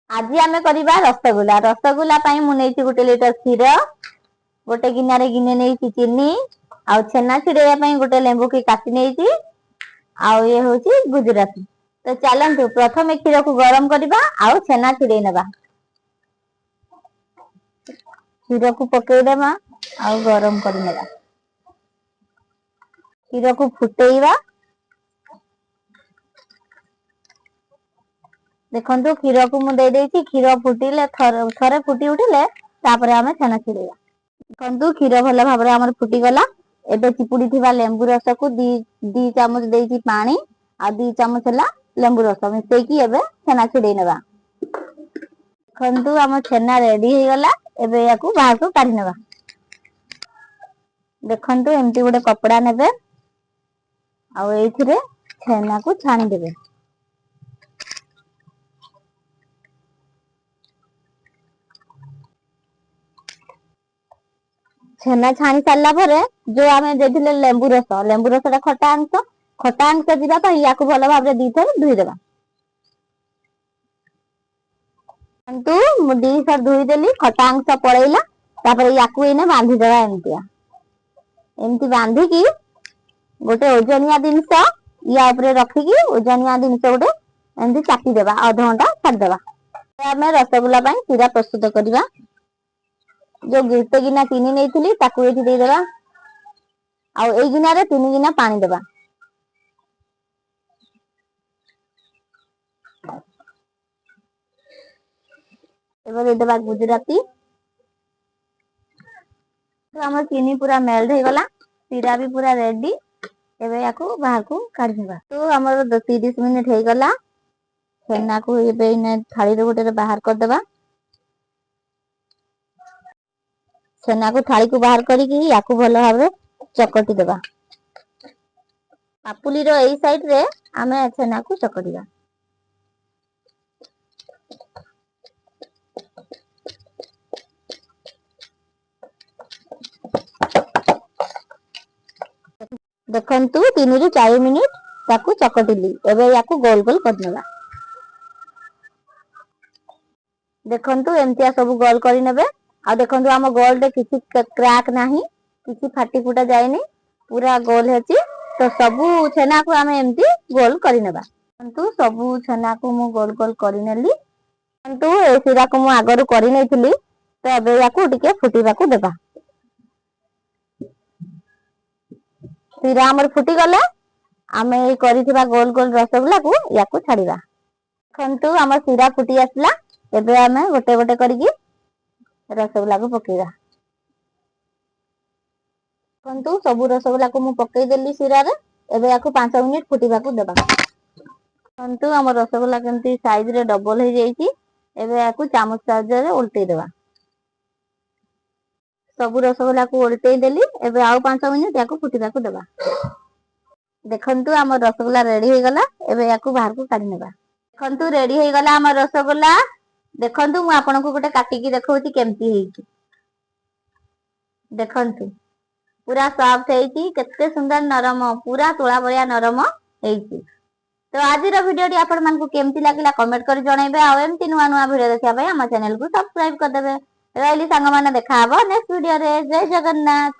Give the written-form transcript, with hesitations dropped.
ଆଜି ଆମେ କରିବା ରସଗୋଲା। ରସଗୋଲା ପାଇଁ ମୁଁ ନେଇଛି 1 ଲିଟର କ୍ଷୀର, ଗୋଟେ ଗିନାରେ ଗିନେ ନେଇଛି ଚିନି, ଆଉ ଛେନା ଛିଡେଇବା ପାଇଁ ଗୋଟେ ଲେମ୍ବୁକି କାଟି ନେଇଛି, ଆଉ ଇଏ ହଉଛି ଗୁଜୁରାତି। ତ ଚାଲନ୍ତୁ ପ୍ରଥମେ କ୍ଷୀରକୁ ଗରମ କରିବା ଆଉ ଛେନା ଛିଡେଇ ନେବା। କ୍ଷୀରକୁ ପକେଇଦେବା ଆଉ ଗରମ କରିନେବା। କ୍ଷୀରକୁ ଫୁଟେଇବା। ଦେଖନ୍ତୁ କ୍ଷୀରକୁ ମୁଁ ଦେଇଦେଇଛି। କ୍ଷୀର ଫୁଟିଲେ ଥରେ ଫୁଟି ଉଠିଲେ ତାପରେ ଆମେ ଛେନା ଛିଡେଇବା। ଦେଖନ୍ତୁ କ୍ଷୀର ଭଲ ଭାବରେ ଆମର ଫୁଟିଗଲା। ଏବେ ଚିପୁଡି ଥିବା ଲେମ୍ବୁ ରସକୁ ଦି ଚାମଚ ଦେଇଛି ପାଣି ଆଉ 2 ଚାମଚ ହେଲା ଲେମ୍ବୁ ରସ ମିଶେଇକି ଏବେ ଛେନା ଛିଡେଇ ନେବା। ଦେଖନ୍ତୁ ଆମ ଛେନା ରେଡି ହେଇଗଲା। ଏବେ ୟାକୁ ବାହାରକୁ କାଢି ନେବା। ଦେଖନ୍ତୁ ଏମିତି ଗୋଟେ କପଡା ନେବେ ଆଉ ଏଇଥିରେ ଛେନାକୁ ଛାଣିଦେବେ। ଛେନା ଛାଣି ସାରିଲା ପରେ ଯୋଉ ଆମେ ଦେଇଥିଲେ ଲେମ୍ବୁ ରସ, ଲେମ୍ବୁ ରସଟା ଖଟା ଅଂଶ, ଖଟା ଅଂଶ ଯିବା ପାଇଁ ୟାକୁ ଭଲ ଭାବରେ 2ଥର ଧୋଇଦେବା। କିନ୍ତୁ ମୁଁ 2ଥର ଧୋଇଦେଲି, ଖଟା ଅଂଶ ପଳେଇଲା। ତାପରେ ୟାକୁ ଏଇନେ ବାନ୍ଧିଦେବା ଏମିତିଆ, ଏମିତି ବାନ୍ଧିକି ଗୋଟେ ଓଜନିଆ ଜିନିଷ ୟା ଉପରେ ରଖିକି ଓଜନିଆ ଜିନିଷ ଗୋଟେ ଏମିତି ଚାପିଦେବା, ଅଧଘଣ୍ଟା ଛାଡ଼ିଦେବା। ଆମେ ରସଗୋଲା ପାଇଁ ଶିରା ପ୍ରସ୍ତୁତ କରିବା। ଯୋଉ ଗୋଟେ ଗିନା ଚିନି ନେଇଥିଲି ତାକୁ ଏଇଠି ଦେଇଦେବା, ଆଉ ଏଇ ଗିନାରେ 3 ଗିନା ପାଣି ଦେବା। ଏବେ ଦେଇଦେବା ଗୁଜୁରାତି। ଆମର ଚିନି ପୁରା ମେଲ୍ଟ ହେଇଗଲା, ଶିରା ବି ପୁରା ରେଡି। ଏବେ ୟାକୁ ବାହାରକୁ କାଢିନେବା। ତ ଆମର 30 ମିନିଟ ହେଇଗଲା। ଛେନାକୁ ଏବେ ଏଇନେ ଥାଳିରେ ଗୋଟେ ବାହାର କରିଦେବା। ଛେନାକୁ ଥାଳିକୁ ବାହାର କରିକି ୟାକୁ ଭଲ ଭାବରେ ଚକଟି ଦେବା। ପାପୁଲିର ଏଇ ସାଇଡ ରେ ଆମେ ଛେନାକୁ ଚକଟିବା। ଦେଖନ୍ତୁ 3ରୁ 4 ମିନିଟ ତାକୁ ଚକଟିଲି। ଏବେ ୟାକୁ ଗୋଲ ଗୋଲ କରିନେବା। ଦେଖନ୍ତୁ ଏମିତିଆ ସବୁ ଗୋଲ କରିନେବେ। ଆଉ ଦେଖନ୍ତୁ ଆମ ଗୋଲରେ କିଛି କ୍ରାକ୍ ନାହିଁ, କିଛି ଫାଟି ଫୁଟା ଯାଇନି, ପୁରା ଗୋଲ ହେଇଛି। ତ ସବୁ ଛେନାକୁ ଆମେ ଏମିତି ଗୋଲ କରିନେବା। ଦେଖନ୍ତୁ ସବୁ ଛେନାକୁ ମୁଁ ଗୋଲ ଗୋଲ କରିନେଲି। କିନ୍ତୁ ଏ ଶିରାକୁ ମୁଁ ଆଗରୁ କରିନେଇଥିଲି, ତ ଏବେ ୟାକୁ ଟିକେ ଫୁଟିବାକୁ ଦେବା। ଶିରା ଆମର ଫୁଟିଗଲେ ଆମେ ଏଇ କରିଥିବା ଗୋଲ ଗୋଲ ରସଗୋଲାକୁ ୟାକୁ ଛାଡିବା। ଦେଖନ୍ତୁ ଆମ ଶିରା ଫୁଟି ଆସିଲା। ଏବେ ଆମେ ଗୋଟେ ଗୋଟେ କରିକି ରସଗୋଲାକୁ ପକେଇବା। ଦେଖନ୍ତୁ ସବୁ ରସଗୋଲାକୁ ମୁଁ ପକେଇଦେଲି ଶିରାରେ। ଏବେ ୟାକୁ 5 ମିନିଟ ଫୁଟିବାକୁ ଦେବା। ଦେଖନ୍ତୁ ଆମ ରସଗୋଲା କେମିତି ସାଇଜରେ ଡବଲ ହେଇଯାଇଛି। ଏବେ ୟାକୁ ଚାମଚ ସାହାଯ୍ୟରେ ଓଲଟେଇ ଦେବା। ସବୁ ରସଗୋଲାକୁ ଓଲଟେଇ ଦେଲି। ଏବେ ଆଉ 5 ମିନିଟ ୟାକୁ ଫୁଟିବାକୁ ଦେବା। ଦେଖନ୍ତୁ ଆମ ରସଗୋଲା ରେଡି ହେଇଗଲା। ଏବେ ୟାକୁ ବାହାରକୁ କାଢି ନେବା। ଦେଖନ୍ତୁ ରେଡି ହେଇଗଲା ଆମ ରସଗୋଲା। ଦେଖନ୍ତୁ ମୁଁ ଆପଣଙ୍କୁ ଗୋଟେ କାଟିକି ଦେଖଉଛି କେମିତି ହେଇଛି। ଦେଖନ୍ତୁ ପୁରା ସଫ୍ଟ ହେଇଛି, କେତେ ସୁନ୍ଦର ନରମ, ପୁରା ତୁଳା ଭଳିଆ ନରମ ହେଇଛି। ତ ଆଜିର ଭିଡିଓଟି ଆପଣମାନଙ୍କୁ କେମିତି ଲାଗିଲା କମେଣ୍ଟ କରି ଜଣାଇବେ। ଆଉ ଏମିତି ନୂଆ ନୂଆ ଭିଡିଓ ଦେଖିବା ପାଇଁ ଆମ ଚ୍ୟାନେଲକୁ ସବସ୍କ୍ରାଇବ କରିଦେବେ। ରହିଲି ସାଙ୍ଗମାନେ, ଦେଖା ହବ ନେକ୍ସଟ ଭିଡିଓରେ। ଜୟ ଜଗନ୍ନାଥ।